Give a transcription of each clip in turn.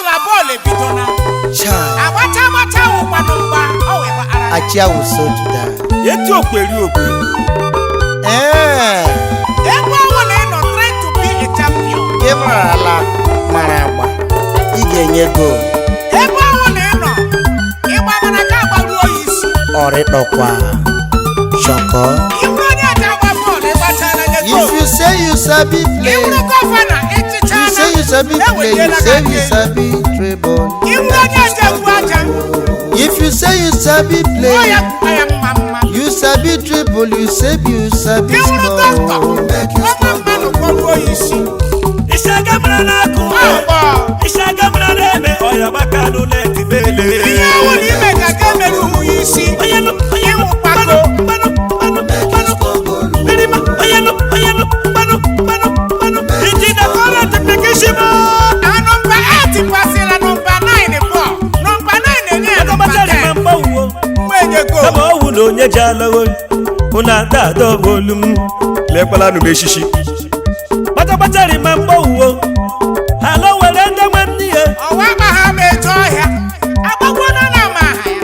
Asịla bọọlụ ebidona. Chai. Agbacha agbacha wụkwanụ mgba ọ wee gbara. Achia will so to die. Eti okperi okwe. Ee. Ebe ọnwụ na ị nọ try to be a champion. Ị marala mara agba, ị ga-enye goal. Ebe ọnwụ na ị nọ ịgba mana ka agbaruo ya isi. Ọrịdọkwa shọkọ. Ịbụrụ onye eji agba bọọlụ, ịgbachala nye If goal. you say you sabi play, Ịbụrụ governor, you say you sabi play, you eweliela say gị you aka. Sabi dribble. Ịbụrụ onye eji egwu aja, If you say you sabi ọ play, ya kpụkpa ya mma mma. You sabi dribble, you say you sabi Ịwụrụ dọkịta, score. ọma mmanụ kpọruo ya isi. Isi aga mara n'akụ. Ọgbọ. Isi aga mara na-eme ọya gbakalụ na-etibele. Ihe ọwụ na ime ka ga emerụ hụ ya isi. Onye nụ onye nụ Ịwụ kpako. mmanụ mmanụ mmanụ erima onye nụ onye nụ mmanụ mmanụ mmanụ iji na current pikishima. A number 8 pasịla number 9 bọọlụ. Number 9 enye ya number Agbachara ma 10. mgbanwo. Mgbe enye goal. Kama ọwụ na onye ji alọghọ mụ na ada ada olu m lekwala nụ m eshishi kpatakpatari ma mgbawuo ala were ndị nwe m n'ihe. Ọwa ma ha ma eje ọhịa. Agbagwo na na ama ha ya.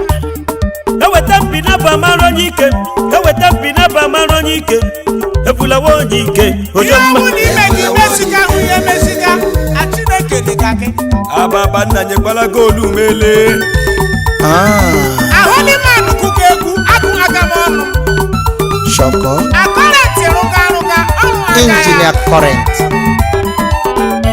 Eweta mpi na ba mara onye ike, eweta mpi na ba mara onye ike, ebulawa onye ike onye Ihe mma. ọwụ na ime gị meziga hụ ya emeziga. A Chineke dị ka gị. Ababa nna nyekwala goolu mele. Ah, Ahụliman kụga egwu agụ aga m ọnụ. shọkọ. Akọrentị rụga arụga ọrụ aga ya. Engineer current.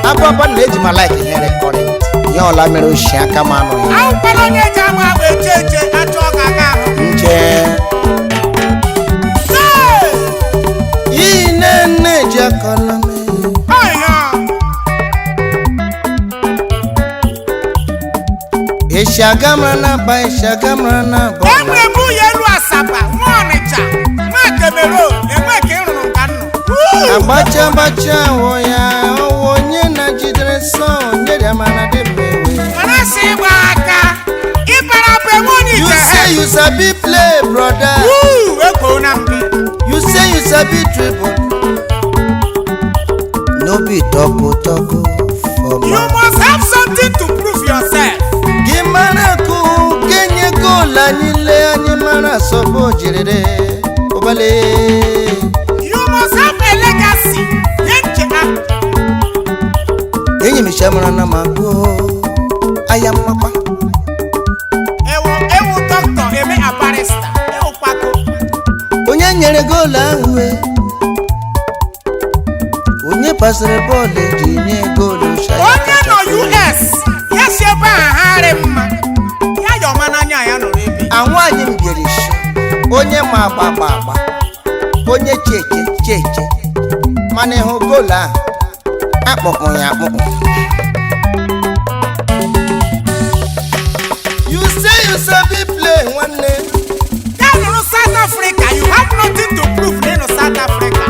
Ababa na-eji ma like here current. Ihe ọla mere oshi aka m anụ ya. Ahụkwala onye ji agba agba eche eche achọ ọ ga-aga ahụ. Nje. Goal! Ine nne ji akọla m. Ọhịa. Ishagamra na-aba, ishagamra na-aba. Enwere m ụlọ elu Asaba, nwa Ọnịcha, nwa Cameroon, enwe ka ị rụrụ nka nnụ. Woo! Agbacha agbacha awọ ya, ọwụ onye na-jidere sọ onye dị amara dị mmewe. Mana sị ịgba aka, ịbara bụ enwe onye You ije say he. you sabi play, brother. Woo! Ekwo na mbi. You say you sabi dribble. No be toko toko for You ma. must have something to prove yourself. Gị mara kụ kenye goal anyị lee anyị mara sọbụ jirire ụbalị. You must have a legacy. Nye ncheta. Enyi m ishamara na ma gụọ aya mmakpa. Ewu ewu dọkịta eme a barrister. Ewu kwako. Onye nyere goolu ahụ e, onye pasịrị bọọlụ eji nye goolu shaya. Onye nọ US, ya si ebe a harị mma. Ya yọma n'anya ya nọrọ ebe. Anwaanyị m bịara isi onye ma agba agba agba onye cheche cheche mana ịhụ goolu ahụ akpọkpọ ya akpụkpọ. You say you sabi play, nwanne. Ya nụrụ South Africa, you have nothing to prove na ị nọ South Africa.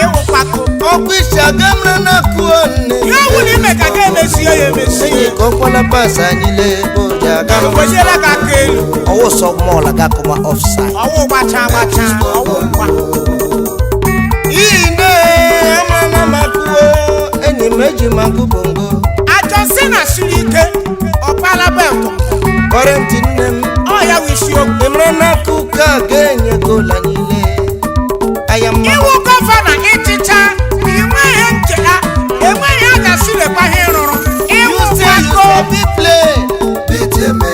Ewu kwako. Ọkwa ishagamra na kụọ nne. Ihe ọwụ na ime ka ga emezie ya emezie. Enyi ka ọkwala pas anyị lee ebe o ji aga. Weziela gị aka elu. Ọwụ sọ mọọlụ ga-akụma offside. Ọwụ gbacha gbacha, ọwụ mgba. Ine amana makuo enyi m eji makụ bongo. Ajọsị na siri ike, ọkpala beltụ. Current nne m. Ọ ya wụ isiokwu. Ịmara n'akụkọ a ga-enye goal anyị lee aya mma. Iwu governor ịchịcha, enweghị ncheta, enweghị a ga-asị lekwa ihe ị rụrụ. Iwu You say you kwako. sabi play,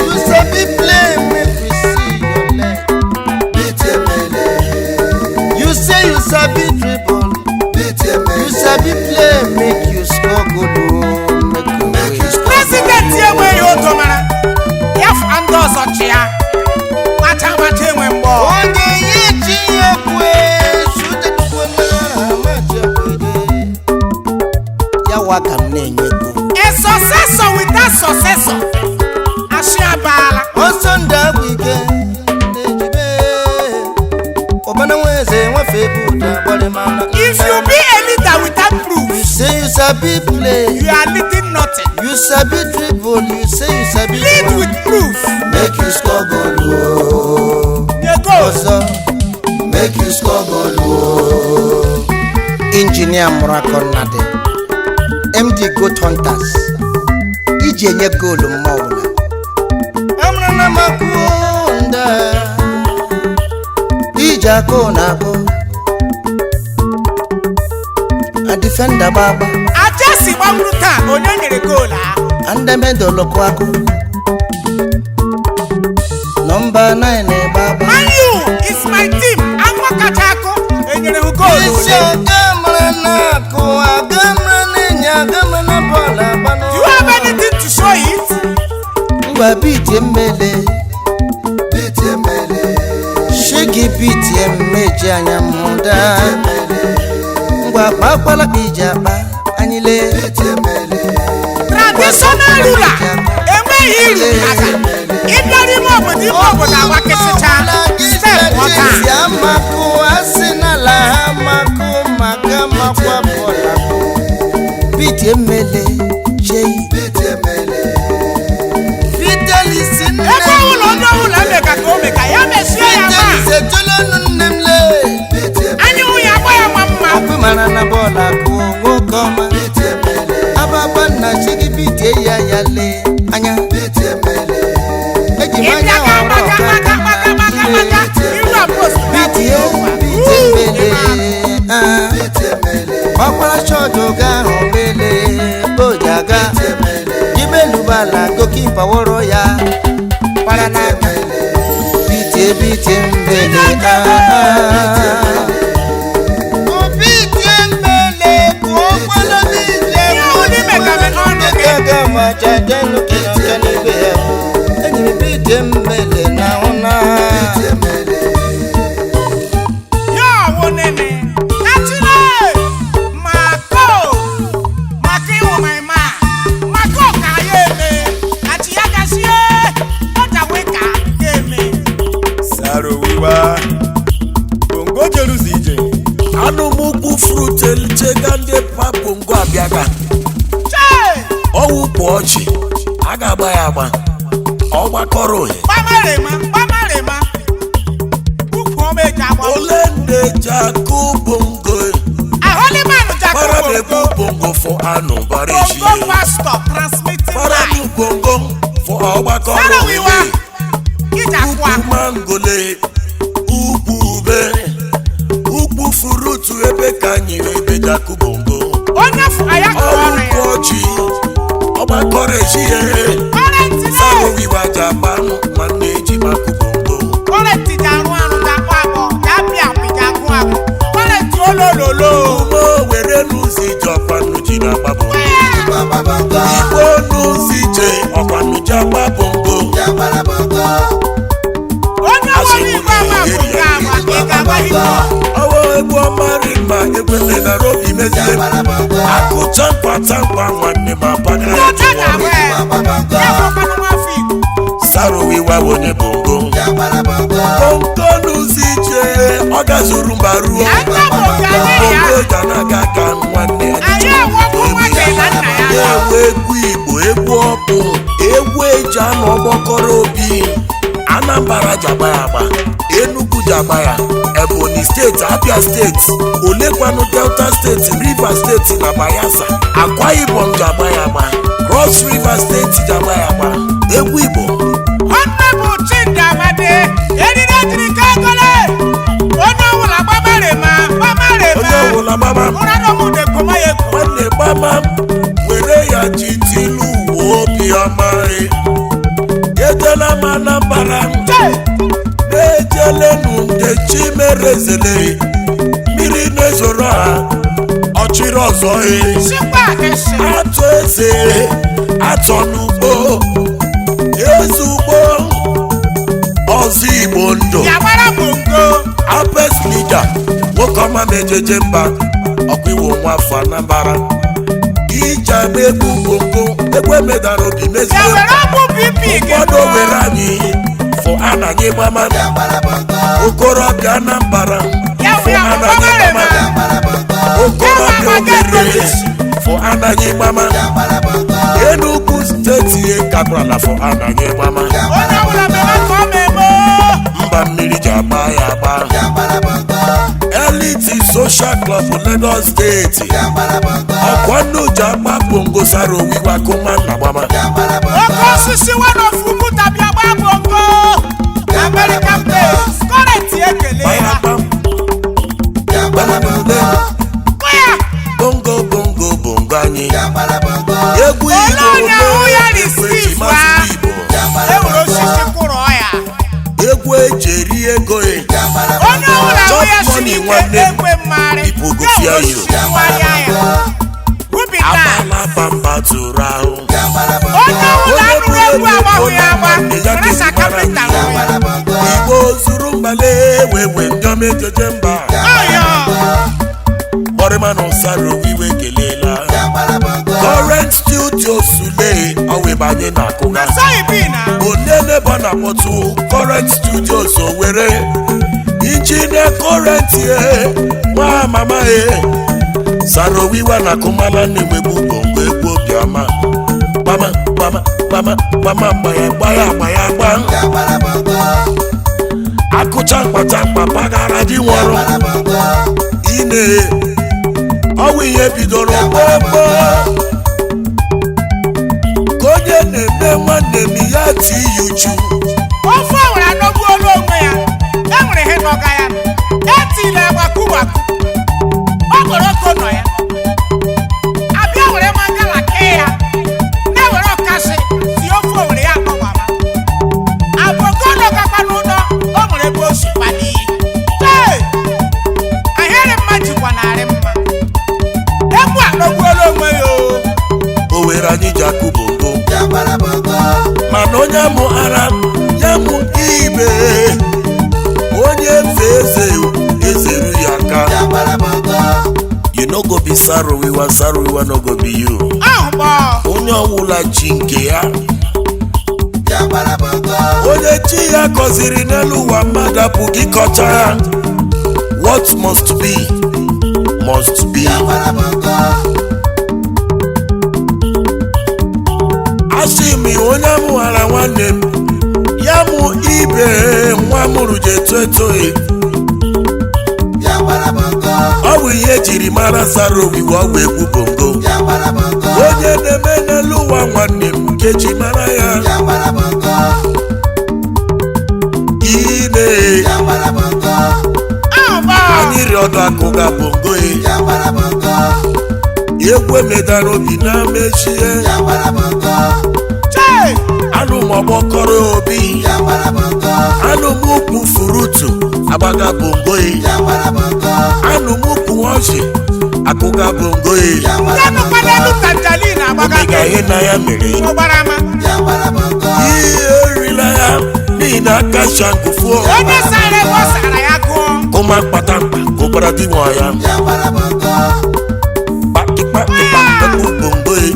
you sabi play, make we see your leg. You say you sabi dribble, you sabi play, make you score goal o, make you win. President enweghị otu mara. Ya fa ndị ọzọ chịa. Gbacha gbacha enwe mgbọ. Onye ihe chi ya kwe sutekwe na machakwede ya wa ka m na-enye goal. A successor without successor. Ashị abaala. Ọsọ ndị agwụ ike na-ejibe ọbana nwa eze nwafe bụ ụda gbarịmana. If you be a leader without proof, You say you sabi play, you are leading nothing. You sabi dribble, you say you sabi Lead with proof. Make you score goal o. Nye goal. Ọzọ make you score goal o. Injinia mụrụ akọ nnadị MD Goat Hunters. Iji enye goolu mma ọbụla amara na makunda iji akụ na akụ a defender gbagba. Chelsea gbagburu taa, onye nyere goolu ahụ? Andemedolokwu akụ nọmba 9 gbagba. Man U is my team. Anwụ kacha akụ enyere hụ goolu Isi ole? agamara na-akụ agamara na-enye agamara na bọọlụ agbanụ. Do you have anything to show it? Ngwa, bitie mmele, shigi bitie mmeji anya mụda. Ngwa, kpakwala iji akpa anyị lee. Traditional ruler enweghị iru aka ịbịa n'ime obodo, ime obodo agbakịsịcha step ọta. Si amakụ asị n'ala ha makụ maka makwa bọọlụ akụ. Bitie mmele chei Fidelis nne. Ebe ọbụla onye ọbụla mega ka o mega ya mesie ya ma. Fidelis ejolonu nne m lee. Anya nwunye agba ya ma mma. Ọkụ mara na bọọlụ akụ nwoke ọma ababa nna chi gị bitie ya ya lee anya eji m anya Ịbịa ga ọrụ gbaka ọka. gbaka gbaka gbaka gbaka iru a post. Bitie bitie mele ọkpara shọt oge ahụ mele oji aga ibelubala gokipa wọrọ ya para n'aka bitie bitie mbele bitie mbele kụọ kwala bitie. Ihe ọbụla imega ọnụ gị. Enyi m bitie mbele na ụna. Ya ọwụ nene kachile mako maka ịwụ my man mako ka ya eme kachi ya gasie ọjawe ka ya eme. Saro wiwa bongo jeruzi ije. Anụmụkwu frut elichega ndị pa bongo abịaga. Chee! Ọwụ pụ ọchị a ga-agba ya agba ọgbakọrọ ohe. Gbamarịma gbamarịma ukwu ọma eji agba. Ole ndị ji akụ bongo? Ahụlimanụ jakụ. Para na-ekwu Bongo. Bongo fọ anụ bara echi. Bongo pastor transmitting Para life. nụ bongo fọ ọgbakọrọ Saro ohe. wiwa iji akụ Ukwu akụ. mangole, ukwu ube, ukwu furutu ebe ka anyị ebe ji akụ bongo. Onye fụ aya kụrụ ọnụ Ọwụ ya. ọchị ọgbakọrọ echi ya. Kọrentị Saro wiwa ji agba nwanne eji makụ bongo. Kọrentị ji arụ arụ ji akpọ akpọ ji apị apị ji agụ agụ kọrentị olololo. Ume were n'ụzọ ije ọkwanụ ji na-agba bongo. Igbo n'ụzọ ije ọkwanụ ji agba bongo. Onye ọbụla igwe ama bụ nke agba ị ga-agba hip hop. Ọwọ́ egwu ọma rima egwele na robi mezie akụcha mkpata mkpa nwanne m Ndị agbagara. ọcha ga-agba ya ya bụkwanụ nwafọ Igbo. Saro wiwa onye bongo bongo n'ụzọ ije ọ gazuru mba ruo. Na nne bụ nke anyị ya. Bongo ga na-aga ka nwanne ya. Anyị enwekwu nwoke na nna ya. Ewu egwu Igbo, egwu ọkpụ, egwu eji anọ ọgbọkọrọ obi. Anambra ji agba ya agba, Enugu ji agba ya, Ebonyi Steeti, Abia Steeti, olekwanụ Delta Steeti, Rivers Steeti na Bayelsa, Akwa Ibom ji agba ya agba, Cross River Steeti ji agba ya agba, egwu Igbo. Nwanne bụ Chidi Amadi eriri ejiri ka egole onye ọbụla gbamarịma gbamarịma. Onye ọbụla gbama. Ụra n'omude kpọma ya eko. Nwanne gbama were ya ji tilu uwe obiọma edela m Anambra. Chee! Na-ejelenu nde chimerezele mmiri na-ezoro ha ọchịrị ọzọ e. Chikwa kesi. Atụ eze atọ n'ugbo eze ugbo ọzọ Igbo ndụ. Ya gbara bongo. Apes lida nwoke ọma na-ejeje mba ọkwa iwo nwa afọ Anambra ije agba egwu bongo egwu emedara obi mezie. Ya were ọgwụ BP gị. Ụfọdụ were anyị fụ anaghị gbama okorobịa Anambra Ya fụ wụ ya bụ anaghị gbamarịma. gbama okorobịa Owerri fụ anaghị gbama Enugu Steeti kakwara fụ anaghị gbama. Onye ọbụla mere ka ọ ma eme. Mba mmiri ji agba ya agba Elite Social Club. Club, Lagos Steeti. Ọkwa nnu ji agba bongo Saro Wiwa kuma na gbama. Oke osisi one of Ugwuta bịa gbaa bongo. American place. Current ekele ha. Gbam, Kụ ya. bongo bongo bongo anyị. Egwu Ole Igbo onye ahụ ya egwu eji receive masị a? Igbo. E were osisi kwụrụ ya. Egwu eji eri ego e. Onye ọbụla ahụ ya Chop siri money ike nwanne m. ekwe mmarị. People go Ya fear were you. osisi kụgharịa ya. Rubita. Abala bamba tụrụ ahụ. Onye ọbụla nụrụ egwu agbahụ ya agba. Were sakamita nwụ ya. Igbo zuru mbale wewe ndọm ejeje mba. Ọyọ. Kpọrịmanụ Saro Wiwa ekelela. Current Studio Sule ọwịbanye na akụga. Soyi bi na. Onene bụ na akpọtụ Current Studios Owerri. Injinia Current ye nwa mama ye. Saro Wiwa na akụmala na-enwegbu bongo egwu obiọma. Gbama gbama gbama gbama gbaya gbaya gbaya gba. Akụcha mkpata mkpa mpaghara dị nwụrụ. Ine ọwụ ihe bidoro gbogbo ka onye na-eme nwanne m ya ti ya uchu. Ofe owere anọgbuola onwe ya. E nwere ihe nọga ya. Etile gbakugbaku. Okporoko nọ ya. Abịa were mangala kee ya. Na-ewere ọkasị tie ofe owere ya akpọwara. Aboko nọgakwa n'ụlọ, o nwere ebe o si kpali. Ee! Ahịrị mma jikwa narị mma. Egwu anọgbuola onwe ya o. O were anyị ji akụ bongo mana onye mụ ara ya mụ ibe onye fe eze ezeru ya aka. You no go be Saro Wiwa, Saro Wiwa no go be you. Ahụ gbọọ. Onye ọwụla ji nke ya, onye chi ya gọziri n'elu ụwa mmadụ apụghị ịkọcha ya. What must be must be. Asị m onye mụghara nwanne m ya mụ ibe nwa mụrụ ji eto etoghị. Ọ bụ ihe ejiri mara Saro Wiwa, ọ bụ egwu bongo onye na-eme n'elu ụwa nwanne m nkeji mara ya. Ine Ahụ gbọọ. anyị rịọdụ akụga bongo e egwu emedara obi na mechie. Chee! Anụ m ọgbọkọrọ obi, anụ m ukwu furutu agbaga bongo e, anụ m ukwu ọchị akụga bongo e. Ndị nọkwa n'elu tangerine agbaga. Omega ihe na ya mere. Ụgbara ama. Ihe erila ya n'ihi na aka shangufuo. Onye sara ebe ọ sara ya gụọ. Kụma kpatamkpa kụbara di nwa ya kpakịkpakịkpa egwu bongo e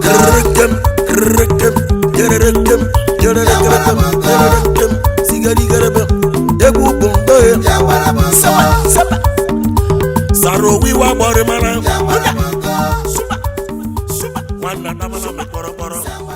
kererekem kererekem kererekem kererekem kererekem sigarigarebe egwu bongo e. Saba saba Saro Wiwa gbọrịmara. Suba, suba, Nwanna namana m kpọrọkpọrọ. suba.